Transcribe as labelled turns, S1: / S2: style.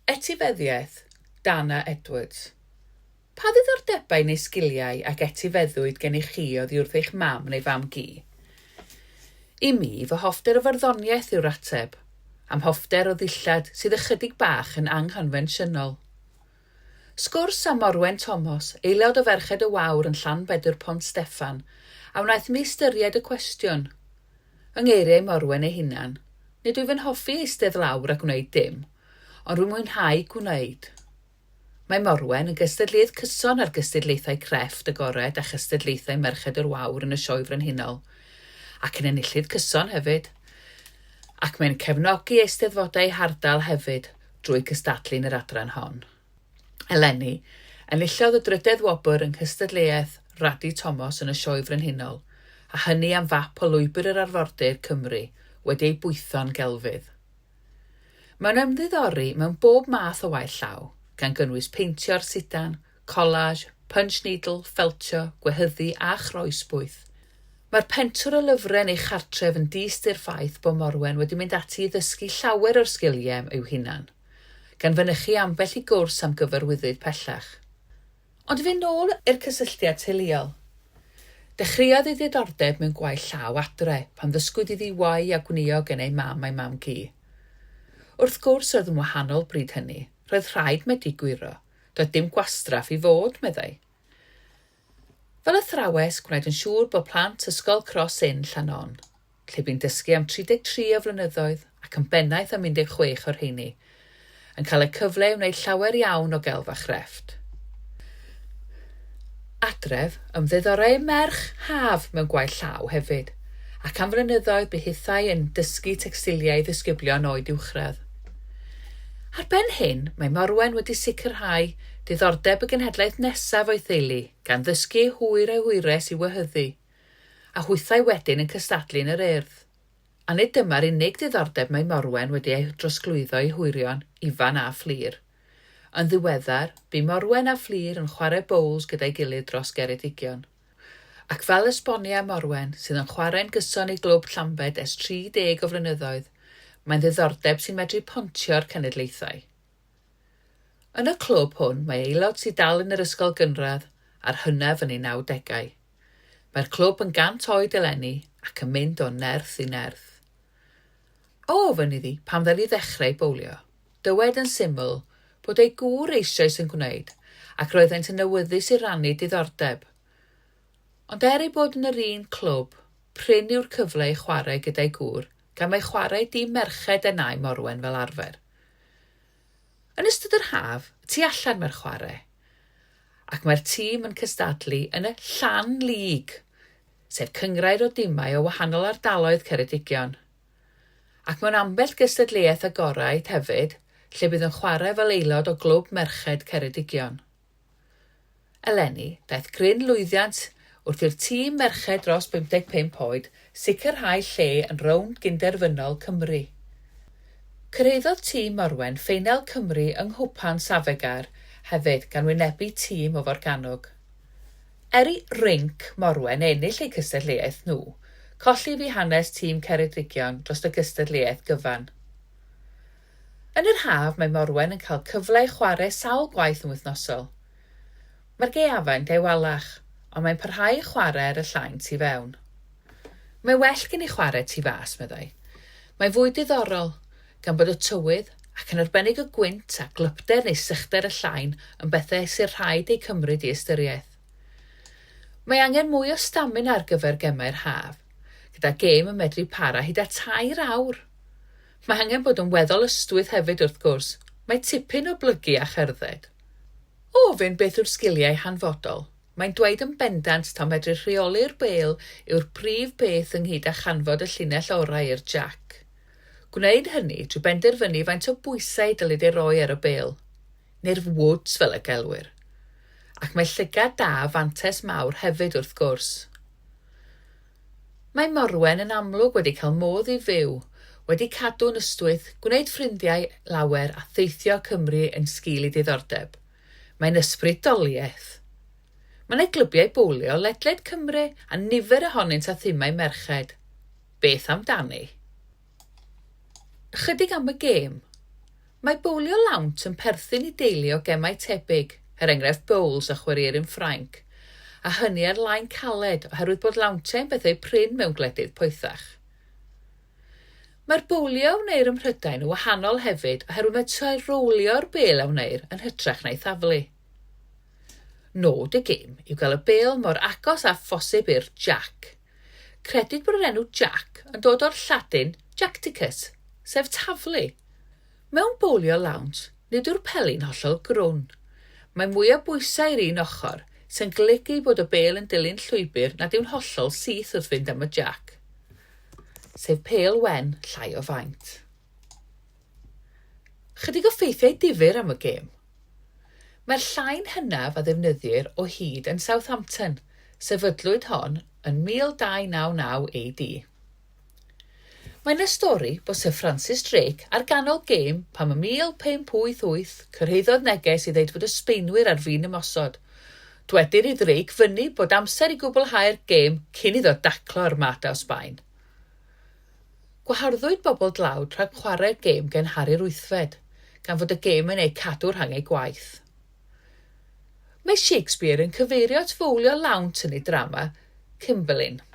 S1: Etifeddiaeth, Dana Edwards. Pa ddiddordebau neu sgiliau ac etifeddwyd gennych chi oddi wrth eich mam neu fam-gu? I mi, fy hoffter o farddoniaeth yw'r ateb, a'm hoffter o ddillad sydd ychydig bach yn anghonfensiynol. Sgwrs â Morwen Tomos, aelod o Ferched y Wawr yn Llanbedr Pont Steffan, a wnaeth i mi ystyried y cwestiwn. Yng ngeiriau Morwen ei hunan, nid wyf yn hoffi eistedd lawr a gwneud dim, ond rwy'n mwynhau gwneud. Mae Morwen yn gystadleuydd cyson ar gystadlaethau crefft agored a chystadlaethau Merched yr Wawr yn y Sioe Frenhinol, ac yn enillydd cyson hefyd. Ac mae'n cefnogi eisteddfodau ei hardal hefyd drwy cystadlu yn yr adran hon. Eleni, enillodd y drydedd wobr yng nghystadleuaeth Radi Tomos yn y Sioe Frenhinol, a hynny am fap o Lwybr yr Arfordir Cymru wedi ei bwytho'n gelfydd. Mae'n ymddiddori mewn bob math o waith llaw, gan gynnwys peintio ar sidan, collage, punch needle, ffeltio, gwehyddu a chroesbwyth. Mae'r pentwr o lyfrau yn ei chartref yn dyst i'r ffaith bod Morwen wedi mynd ati i ddysgu llawer o'r sgiliau i'w hunan. gan fynychu ambell i gwrs am gyfarwyddyd pellach. Ond i fynd nôl i'r cysylltiad teuluol. Dechreuodd ei ddiddordeb mewn gwaith llaw adre pan ddysgwyd iddi wau a gwnïo gen ei mam a'i mam-gu. Wrth gwrs roedd yn wahanol bryd hynny, roedd rhaid medru gwyro, doedd dim gwastraff i fod, meddai. Fel athrawes, gwnaed yn siŵr bod plant Ysgol Cross Inn, Llan-non, lle bu'n dysgu am 33 o flynyddoedd ac yn bennaeth am 16 o'r rheini, yn cael y cyfle i wneud llawer iawn o gelf a chrefft. Adref, ymddiddorai ei merch, Haf, mewn gwaith llaw hefyd, ac am flynyddoedd bu hithau yn dysgu tecstiliau i ddisgyblion oed uwchradd. Ar ben hyn, mae Morwen wedi sicrhau diddordeb y genhedlaeth nesaf o'i theulu, gan ddysgu ei hŵyr a'i hwyres i wehyddu, a hwythau wedyn yn cystadlu yn yr Urdd. A nid dyma'r unig ddiddordeb mae Morwen wedi ei drosglwyddo i hwyrion, Ifan a Fflur. Yn ddiweddar, bu Morwen a Fflur yn chwarae bowls gyda'i gilydd dros Geredigion. Ac fel esbonia Morwen, sydd yn chwarae'n gyson i glwb Llambed ers 30 o flynyddoedd, mae'n ddiddordeb sy'n medru pontio'r cenedlaethau. Yn y clwb hwn mae aelod sydd dal yn yr ysgol gynradd a'r hynaf yn ei nawdegau. Mae'r clwb yn gant oed eleni ac yn mynd o nerth i nerth. O ofyn iddi pam ddaru ddechrau bowlio, dywed yn syml bod ei gŵr eisoes yn gwneud ac roeddent yn awyddus i rannu diddordeb. Ond er ei bod yn yr un clwb, prin yw'r cyfle i chwarae gyda'i gŵr gan mai chwarae dîm merched enau Morwen fel arfer. Yn ystod yr haf, y tu allan mae'r chwarae, ac mae'r tîm yn cystadlu yn y Llan League, sef cynghrair o dimau o wahanol ardaloedd Ceredigion. Ac mewn ambell gystadleuaeth agored hefyd, lle bydd yn chwarae fel aelod o Glwb Merched Ceredigion. Eleni, daeth gryn lwyddiant wrth i'r tîm merched dros 55 oed sicrhau lle yn rownd gynderfynol Cymru. Cyrhaeddodd tîm Morwen ffeinal Cymru yng Nghwpan Safegar hefyd gan wynebu tîm o Forgannwg. Er i rinc Morwen ennill eu cystadleuaeth nhw, colli fu hanes tîm Ceredigion dros y gystadleuaeth gyfan. Yn yr haf mae Morwen yn cael cyfle i chwarae sawl gwaith yn wythnosol. Mae'r gaeafau'n dewalach, ond mae'n parhau i chwarae ar y llain tu fewn. Mae'n well gen i chwarae tu fas, meddai. Mae'n fwy diddorol, gan bod y tywydd, ac yn arbennig y gwynt a gwlypder neu sychder y llain yn bethau sy'n rhaid eu cymryd i ystyriaeth. Mae angen mwy o stamina ar gyfer gemau'r haf, gyda gêm yn medru para hyd at tair awr! Mae angen bod yn weddol ystwyth hefyd wrth gwrs, mae tipyn o blygu a cherdded. O ofyn beth yw'r sgiliau hanfodol, mae'n dweud yn bendant taw medru rheoli'r bêl yw'r prif beth ynghyd â chanfod y llinell orau i'r jac. Gwneud hynny trwy benderfynu faint o bwysau dylid ei roi ar y bêl, neu'r woods fel y gelwir. Ac mae llygad da fantes mawr hefyd wrth gwrs. Mae Morwen yn amlwg wedi cael modd i fyw, wedi cadw'n ystwyth, gwneud ffrindiau lawer a theithio Cymru yn sgil ei diddordeb. Mae'n ysbrydoliaeth! Mae 'na glybiau bowlio ledled Cymru a nifer ohonynt â thimau merched. Beth amdani? Ychydig am y gêm. Mae bowlio lawnt yn perthyn i deulu o gemau tebyg, er enghraifft bowls a chwaraeir yn Ffrainc, a hynny ar lain caled oherwydd bod lawntiau'n bethau prin mewn gwledydd poethach. Mae'r bowlio a wneir ym Mhrydain yn wahanol hefyd oherwydd mae trio rowlio'r bêl a wneir yn hytrach na'i thaflu. Nod y gêm yw gael y bêl mor agos â phosib i'r jac. Credid bod yr enw jac yn dod o'r Lladin jacticus, sef taflu. Mewn bowlio lawnt, nid yw'r peli'n hollol grwn. Mae mwy o bwysau i'r un ochr, sy'n golygu bod y bêl yn dilyn llwybr nad yw'n hollol syth wrth fynd am y jac, sef pêl wen llai o faint. Chydig o ffeithiau difyr am y gêm. Mae'r llain hynaf a ddefnyddir o hyd yn Southampton, sefydlwyd hon yn 1299 AD. Mae 'na stori bod Sir Francis Drake ar ganol gêm pam ym 1588 cyrhaeddodd neges i ddeud fod y Sbaenwyr ar fin ymosod. Dwedir i Drake fynnu bod amser i gwblhau'r gêm cyn iddo daclo Armada o Sbaen. Gwaharddwyd bobl dlawd rhag chwarae'r gêm gan Harri'r Wythfed, gan fod y gêm yn eu cadw rhag eu gwaith. Mae Shakespeare yn cyfeirio at fowlio lawnt yn ei drama Cymbeline.